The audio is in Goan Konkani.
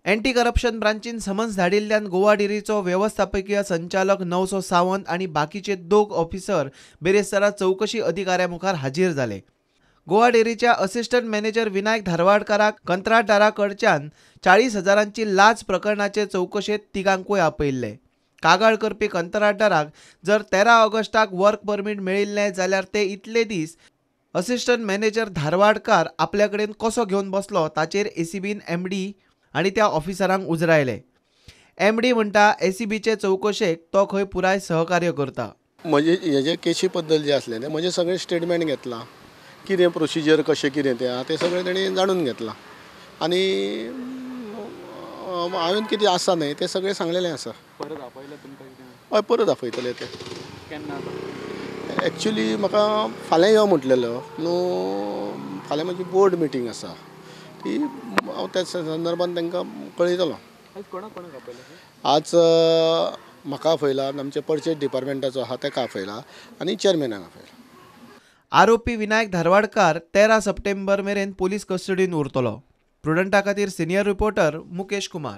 एंटी करप्शन ब्रांचीन समन्स धाडिल्ल्यान गोवा डेअरीचो वेवस्थापकीय संचालक नवसो सावंत आनी बाकीचे 2 ऑफिसर बिरेस्तारा चवकशी अधिकाऱ्या मुखार हाजीर जाले. गोवा डेअरीच्या असिस्टंट मॅनेजर विनायक धारवाडकाराक कंत्राटदारा कडच्यान 40,000 लाच प्रकरणाचे चवकशेंत तिगांकूय आपयिल्ले. कागाळ करपी कंत्राटदाराक जर 13 ऑगस्टाक वर्क परमीट मेळिल्लें जाल्यार ते इतले दीस असिस्टंट मॅनेजर धारवाडकार आपल्या कडेन कसो घेवन बसलो ताचेर एसीबीन एमडी आनी त्या ऑफिसरांक उजरायले. एमडी म्हणटा एसीबीचे चवकशेक तो खंय पुराय सहकार्य करता. म्हणजे हेजे केशी बद्दल जे आसलें तें म्हजें सगळें स्टेटमेंट घेतलां, कितें प्रोसिजर कशें कितें तें आहा तें सगळें तेणी जाणून घेतलां आनी हांवें कितें आसा न्हय तें सगळें सांगलेलें आसा. परत आपयलें तुमकां कितें? हय, परत आपयतले ते. केन्ना? एक्चुली म्हाका फाल्यां यो म्हटलेलो न्हू, फाल्यां म्हजी बोर्ड मिटींग आसा ती हांव त्या संदर्भान तांकां कळयतलो. आज कोणाक कोणाक आपयलें? आज म्हाका आपयला, आमचे पर्चेज डिपार्टमेंटाचो आहा ताका आपयला आनी चेअरमॅनाक आपयला. आरोपी विनायक धारवाडकार 13 सप्टेंबर मेरेन पुलीस कस्टडीन उरतलो. प्रुडंटा खातीर सिनियर रिपोर्टर मुकेश कुमार.